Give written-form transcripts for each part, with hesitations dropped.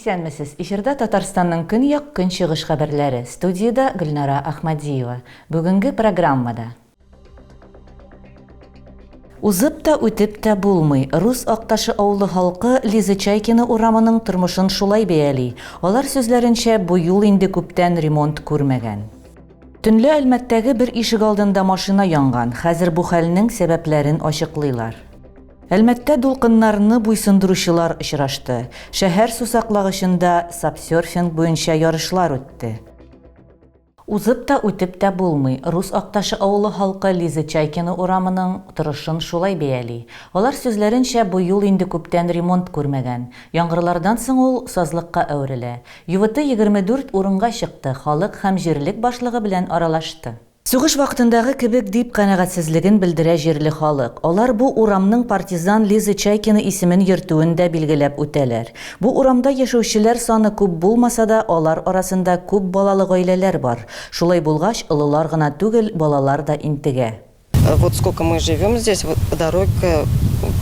Исәнмесез! Эфирда Татарстанның көньяк, көнчыгыш хәбәрләре. Студиядә Гөлнара Ахмадиева. Бүгенге программада. Узып та, үтеп тә булмый. Рус Акташы авылы халкы Лиза Чайкина урамының тормышын шулай бәяли. Алар сүзләренчә, бу юл инде күптән ремонт күрмәгән. Төнлә Әлмәттәге бер ишегалдында машина янган. Хәзер бу хәлнең сәбәпләрен ачыклыйлар. Әлмәттә дулкыннарны буйсындыручылар очрашты. Шәһәр сусаклагычында сапсерфинг буенча ярышлар үтте. Узып та, үтеп тә булмый. Рус Акташы авылы халкы Лиза Чайкина урамының торышын шулай бәяли. Алар сүзләренчә, бу юл инде күптән ремонт күрмәгән. Яңгырлардан соң ул сазлыкка әверелә. ЮВТ 24 урынга чыкты, халык һәм җирлек башлыгы белән аралашты. Сугыш вакытындагы кебек, дип канәгатьсезлеген белдерә җирле халык. Алар бу урамның партизан Лиза Чайкина исемен йөртүен дә билгеләп үтәләр. Бу урамда яшәүчеләр саны күп булмаса да, алар арасында күп балалы гаиләләр бар. Шулай булгач, олылар гына түгел, балалар да интегә. Вот сколько мы живем здесь, вот дорога, вот,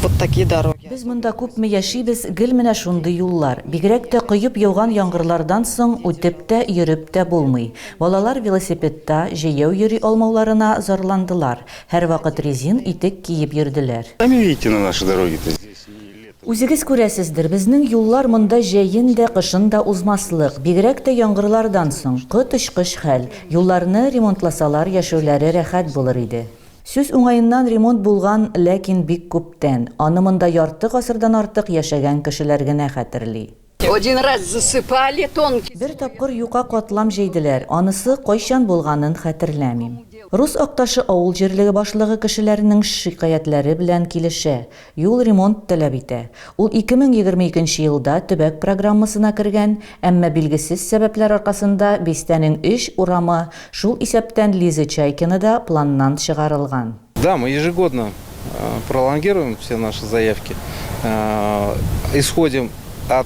вот такие дороги. Без монда күпме яшибез, гел менә шундый юллар. Бигрәк тә коеп яуган яңгырлардан соң үтеп тә, йөреп тә булмый. Балалар велосипедта, җәяү йөри алмауларына зарландылар. Һәрвакыт резин итек киеп йөрделәр. Сами видите на наши дороги-то здесь ни летом. Үзегез күрәсездер, безнең юллар монда җәен дә, кышын да узмаслык. Бигрәк тә яңгырлардан соң. Коточкыч хәл. Юлларны ремонтласалар, яшәүләре рәхәт булыр иде. Сүз уңаеннан, ремонт булган, ләкин бик күптән. Аны монда ярты гасырдан артык яшәгән кешеләр генә хәтерли. Один раз засыпали тонкий. Бер тапкыр юка катлам җәйделәр, анысы кайчан булганын хәтерләмим. Рус Акташы авыл җирлеге башлыгы кешеләрнең шикаятьләре белән килешә. Юл ремонт таләп итә. Ул 2022 нче елда төбәк программасына кергән, әмма билгесез сәбәпләр аркасында бистәнең өч урамы, шул исәптән Лиза Чайкина да планнан чыгарылган. Да, мы ежегодно пролонгируем все наши заявки, исходим от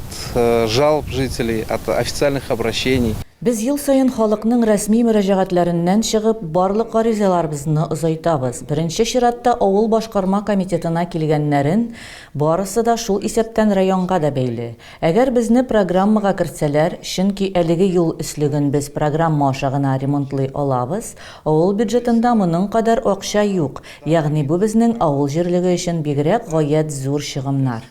жалоб жителей, от официальных обращений. Без ел саен халыкның рәсми мөрәҗәгатьләреннән чыгып, барлык гаризаларыбызны озайтабыз. Беренче чиратта авыл башкарма комитетына килгәннәрен, барысы да шул исәптән районга да бәйле. Әгәр безне программага кертсәләр, чөнки әлеге юл өслеген без программа аша гына ремонтлый алабыз, авыл бюджетында моның кадәр акча юк, ягъни бу безнең авыл җирлеге өчен бигрәк гаять зур чыгымнар.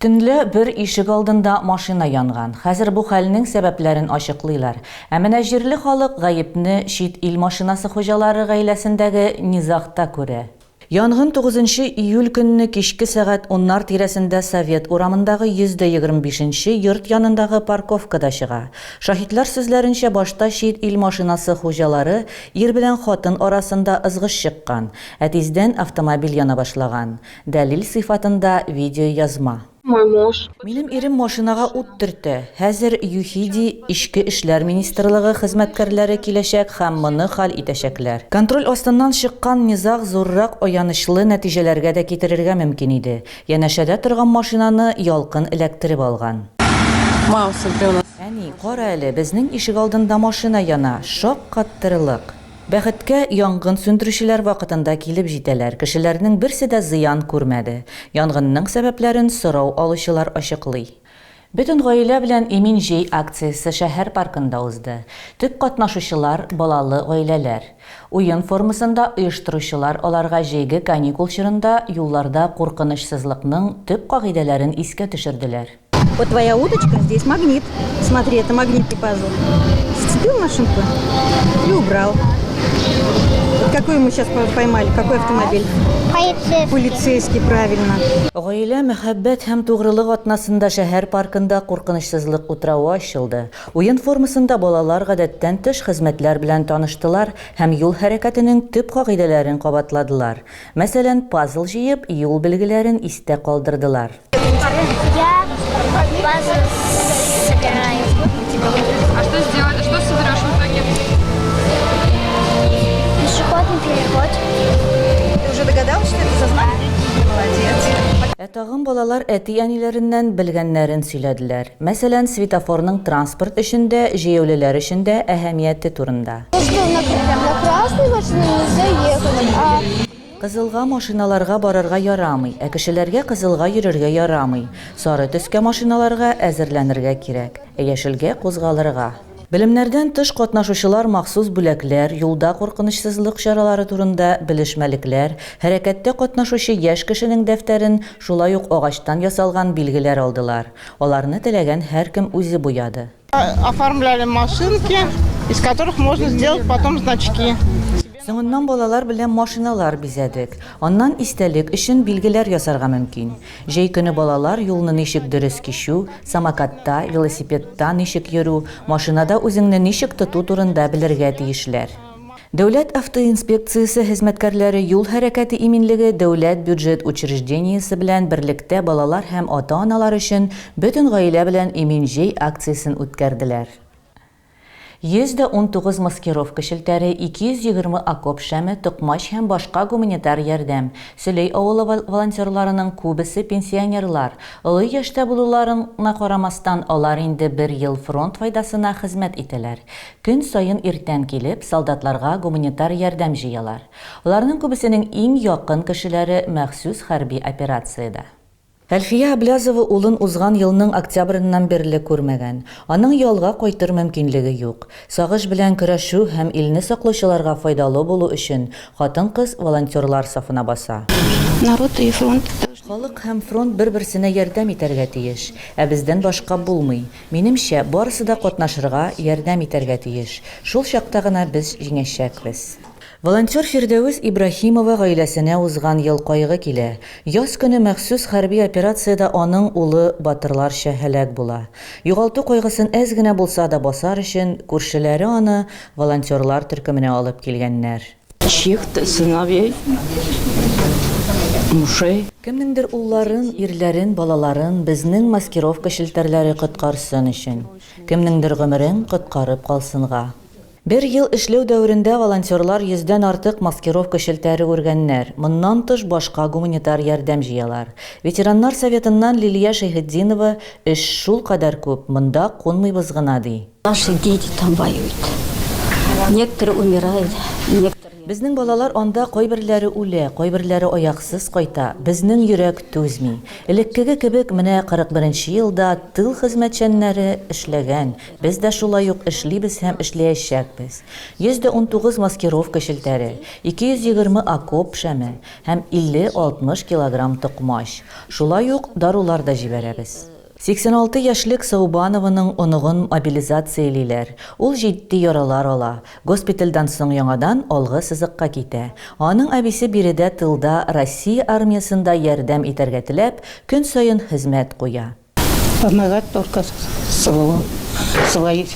Төнлә бер ишек алдында машина янган. Хәзер бу хәлнең сәбәпләрен ачыклыйлар. Ә менә җирле халык гаепне чит ил машинасы хуҗалары гаиләсендәге низагта күрә. Янгын тугызынчы июль көнне кичке сәгать уннар тирәсендә Совет урамындагы 125 нче йорт янындагы парковкада чыга. Шаһитлар сүзләренчә, башта чит ил машинасы хуҗалары ир белән хатын арасында ызгыш чыккан, ә тиздән автомобиль яна башлаган. Дәлил сыйфатында видеоязма. Мой муж. Минем ирем машинага ут төртә. Хәзер ЮХИДИ, Эчке эшләр министрлыгы хезмәткәрләре киләчәк һәм моны хәл итәчәкләр. Контроль астыннан чыккан низаг зуррак аянычлы нәтиҗәләргә дә китерергә мөмкин иде. Янәшәдә торган машинаны ялкын эләктереп алган. Мам, смотри, у нас. Әни, кара әле, безнең ишегалдында машина яна, шаккатырылык! Бәхеткә, янгын сүндерүчеләр вакытында килеп җитәләр, кешеләрнең берсе дә зыян күрмәде. Янгынның сәбәпләрен сорау алучылар ачыклый. Бөтен гаилә белән имин җәй акциясе шәһәр паркында узды. Төп катнашучылар, балалы гаиләләр. Уен формасында оештыручылар аларга җәйге каникул чорында юлларда куркынычсызлыкның төп кагыйдәләрен искә төшерделәр. Вот твоя удочка, здесь магнит. Смотри, это магнитный пазл. Зацепил машинку и убрал. Вот какой мы сейчас поймали? Какой автомобиль? Полицейский. Полицейский, правильно. Гаилә, мәхәббәт һәм тугрылык атнасында шәһәр паркында куркынычсызлык утравы ачылды. Уен формасында балалар гадәттән тыш хезмәтләр белән таныштылар һәм юл хәрәкәтенең төп кагыйдәләрен кабатладылар. Мәсәлән, пазл җыеп, юл билгеләрен истә калдырдылар. Я пазл собираю. А что сделать? Что соберешь в итоге? Пешеходный переход. Ты уже догадалась, что это за знак? Молодец. Ә тагын балалар әти-әниләреннән белгәннәрен сөйләделәр. Мәсәлән, светофорның транспорт өчен дә, җәяүлеләр өчен дә әһәмияте турында. То, что на, на красный машину нельзя ехать, а Кызылга машиналарга барырга ярамый, ә кешеләргә кызылга йөрергә ярамый. Сары төскә машиналарга әзерләнергә кирәк, ә яшелгә кузгалырга. Белемнәрдән тыш катнашучылар махсус бүләкләр, юлда куркынычсызлык чаралары турында белешмәлекләр, хәрәкәттә катнашучы яшь кешенең дәфтәрен, шулай ук агачтан ясалган билгеләр алдылар. Аларны теләгән һәркем үзе буяды. Оформляли машинки, из которых можно сделать потом значки. Соңыннан балалар белән машиналар бизәдек. Аннан истәлек өчен билгеләр ясарга мөмкин. Җәй көне балалар юлны ничек дөрес кичү, самокатта, велосипедта ничек йөрү, машинада үзеңне ничек тоту турында белергә тиешләр. Дәүләт автоинспекциясе хезмәткәрләре юл хәрәкәте иминлеге дәүләт бюджет учреждениесе белән берлектә балалар һәм ата-аналар өчен Бөтен гаилә белән имин җәй акциясен үткәрделәр. 119 маскировка челтәре, 220 окоп шәме, токмач һәм башка гуманитар ярдәм. Сөләй авылы волонтерларының күбесе пенсионерлар. Олы яшьтә булуларына карамастан, алар инде бер ел фронт файдасына хезмәт итәләр. Көн саен иртән килеп, солдатларга гуманитар ярдәм җыялар. Аларның күбесенең иң якын кешеләре махсус хәрби операциядә. Әлфия Аблязова улын узган елның октябреннән бирле күрмәгән. Аның ялга кайтыр мөмкинлеге юк. Сагыш белән көрәшү һәм илне саклаучыларга файдалы булу өчен хатын-кыз волонтерлар сафына баса. Народ и фронт должны. Халык һәм фронт бер-берсенә ярдәм итәргә тиеш. Ә бездән башка булмый. Минемчә, барысы да катнашырга, ярдәм итәргә тиеш. Шул чакта гына без җиңәчәкбез. Волонтер Фирдәвес Ибраһимова гаиләсенә узган ел кайгы килә. Яз көне махсус хәрби операциядә аның улы батырларча һәлак була. Югалту кайгысын әз генә булса да басар өчен, күршеләре аны волонтерлар төркеменә алып килгәннәр. Чьих-то сыновей, мужей. Кемнеңдер улларын, ирләрен, балаларын безнең маскировка челтәрләре коткарсын өчен. Кемнеңдер гомерен коткарып калсынга. Бер ел эшләү дәверендә волонтерлар йөздән артык маскировка челтәре үргәннәр, моннан тыш башка гуманитар ярдәм җыялар. Ветераннар советыннан Лилия Шәйхетдинова, Эш шулкадәр күп, монда кунмыйбыз гына, ди. Наши дети там воюют. Некоторые умирают, некоторые. Безнең балалар анда кайберләре үлә, кайберләре аяксыз кайта. Безнең йөрәк түзми. Элеккеге кебек менә 41 нче елда тыл хезмәтчәннәре эшләгән, без дә шулай ук эшлибез һәм эшләячәкбез. 119 маскировка челтәре, 220 окоп шәме һәм 50-60 килограмм токмач. Шулай ук дарулар да җибәрәбез. 86 яшьлек Саубанованың оныгын мобилизациялиләр. Ул җитди яралар ала. Госпитальдән соң яңадан алгы сызыкка китә. Аның әбисе биредә тылда Россия армиясендә ярдәм итәргә теләп, көн саен хезмәт куя. Помогать только своего, своих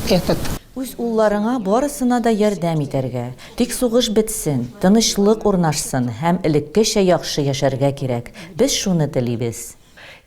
этот. Үз улларыңа барысына да ярдәм итәргә. Тик сугыш бетсен, тынычлык урнашсын һәм элеккечә яхшы яшәргә кирәк. Без шуны телибез.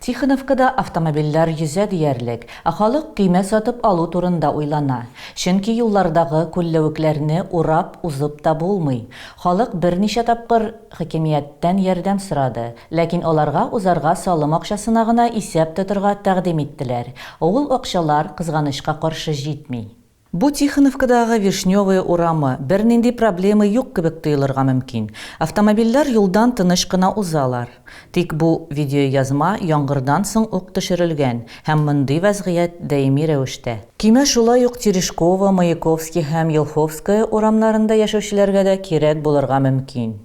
Тихоновкада автомобильләр йөзә диярлек, ә халык көймә сатып алу турында уйлана. Чөнки юллардагы күлләвекләрне урап узып та булмый. Халык берничә тапкыр хакимияттән ярдәм сорады, ләкин аларга узарга салым акчасына гына исәп тотырга тәкъдим иттеләр. Ул акчалар, кызганычка каршы, җитми. Бу Тихоновкадагы Вишневая урамы, бернинди проблема юк кебек тоелырга мөмкин. Автомобильләр юлдан тыныч кына узалар. Тик бу видеоязма яңгырдан соң ук төшерелгән һәм мондый вәзгыять даими рәвештә. Көймә шулай ук Терешкова, Маяковский һәм Елховская урамнарында яшәүчеләргә дә кирәк булырга мөмкин.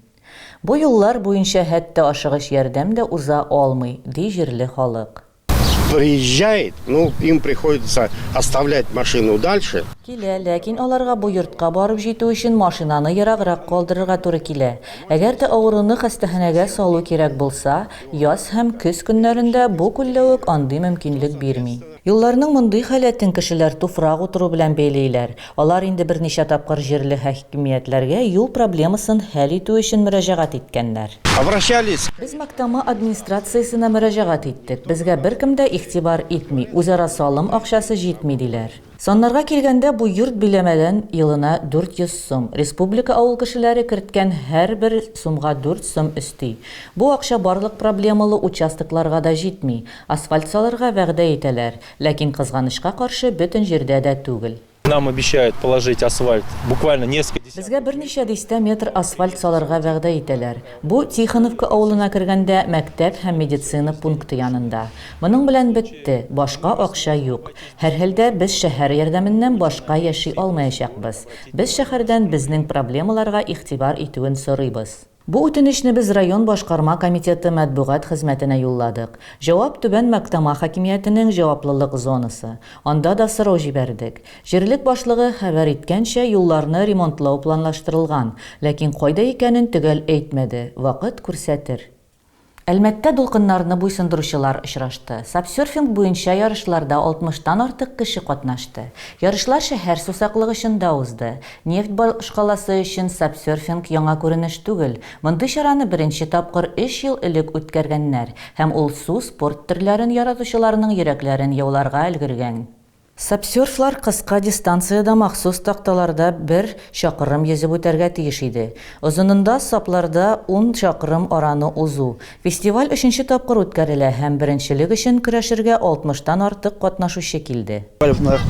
Бу юллар буенча хәтта ашыгыч ярдәм дә уза алмый, ди җирле халык. Приезжает, ну, им приходится оставлять машину дальше. Килә, ләкин аларга бу йортка барып җитү өчен машинаны ераграк калдырырга туры килә. Әгәр дә авыруны хастаханәгә салу кирәк булса, яз һәм көз көннәрендә бу күлләвек андый мөмкинлек бирми. Юлларның мондый халәтен кешеләр туфрак утыру белән бәйлиләр. Алар инде берничә тапкыр җирле хакимиятләргә юл проблемасын хәл итү өчен мөрәҗәгать иткәннәр. Обращались. Без Мактама администрациясенә мөрәҗәгать иттек. Безгә беркем дә игътибар итми, үзара салым акчасы җитми, диләр. Саннарга килгәндә, бу йорт биләмәдән елына 400 сум, республика авыл кешеләре керткән һәрбер сумга дүрт сум өсти. Бу акча барлык проблемалы участокларга да җитми. Асфальт салырга вәгъдә итәләр, ләкин, кызганычка каршы, бөтен җирдә дә түгел. Нам обещают положить асфальт буквально несколько десятков. Безгә берничә дистә метр асфальт салырга вәгъдә итәләр. Бу Тихоновка авылына кергәндә мәктәп һәм медицина пункты янында. Моның белән бетте, башка акча юк. Һәрхәлдә, без шәһәр ярдәменнән башка яши алмаячакбыз. Без шәһәрдән безнең проблемаларга игътибар итүен сорыйбыз. Бу үтенечне без район башкарма комитеты матбугат хезмәтенә юлладык. Җавап Түбән Мактама хакимиятенең җаваплылык зонасы. Анда да сорау җибәрдек. Җирлек башлыгы хәбәр иткәнчә, юлларны ремонтлау планлаштырылган, ләкин кайда икәнен төгәл әйтмәде, вакыт күрсәтер. Әлмәттә дулкыннарны буйсындыручылар очрашты. Сапсерфинг буенча ярышларда алтмыштан артык кеше катнашты. Ярышлар шәһәр сусаклыгычында узды. Нефть башкаласы өчен сапсерфинг яңа күренеш түгел. Мондый чараны беренче тапкыр өч ел элек үткәргәннәр һәм ул су спорт төрләрен яратучыларның йөрәкләрен яуларга өлгергән. Сапсерфлар кыска дистанциядә махсус такталарда бер чакрым йөзеп үтәргә тиеш иде. Озынында сапларда ун чакрым араны узу. Фестиваль өченче тапкыр үткәрелә һәм беренчелек өчен көрәшергә алтмыштан артык катнашучы килде.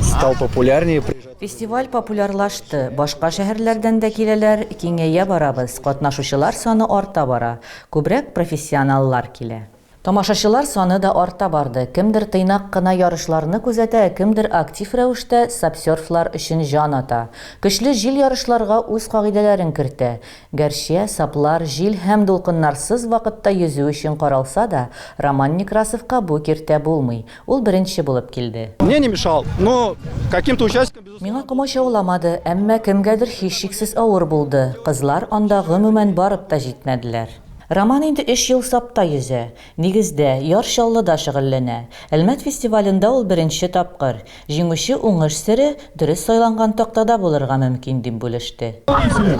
Стал популярнее. Фестиваль популярлашты, башка шәһәрләрдән дә киләләр, киңәя барабыз, катнашучылар саны арта бара. Күбрәк профессионаллар килә. Тамашачылар саны да арта барды. Кемдер тыйнак кына ярышларны күзәтә, ә кемдер актив рәвештә сапсерфлар өчен җан ата. Көчле җил ярышларга үз кагыйдәләрен кертә. Гәрчә, саплар җил һәм дулкыннарсыз вакытта йөзү өчен каралса да, Роман Некрасовка бу киртә булмый. Ул беренче булып килде. Мне не мешал, но каким-то участникам, безусловно. Миңа комачауламады, әмма кемгәдер һичшиксез авыр булды. Кызлар анда гомумән барып та җитмәделәр. Роман инде өч ел сапта йөзә. Нигездә, Яр Чаллыда шөгыльләнә. Әлмәт фестивалендә ул беренче тапкыр. Җиңүче уңыш сере, дөрес сайланган тактада булырга мөмкин, дип бүлеште.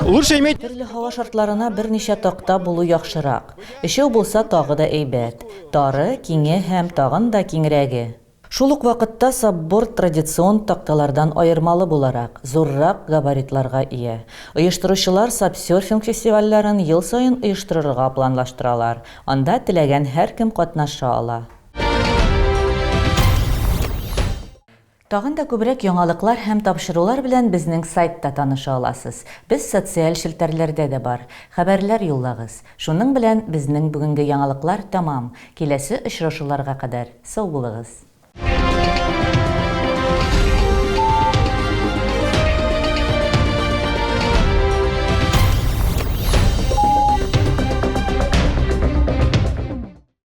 Лучше иметь. Төрле һава шартларына берничә такта булу яхшырак. Өчәү булса тагы да әйбәт. Тары, киңе һәм тагын да киңрәге. Шул ук вакытта сапборд традицион такталардан аермалы буларак, зуррак габаритларга ия. Оештыручылар сапсерфинг фестивальләрен ел саен оештырырга планлаштыралар, анда теләгән һәркем катнаша ала. Тагын да күбрәк яңалыклар һәм тапшырулар белән безнең сайтта таныша аласыз. Без социаль челтәрләрдә дә бар. Хәбәрләр юллагыз. Шуның белән безнең бүгенге яңалыклар тәмам. Киләсе очрашуларга кадәр, сау булыгыз!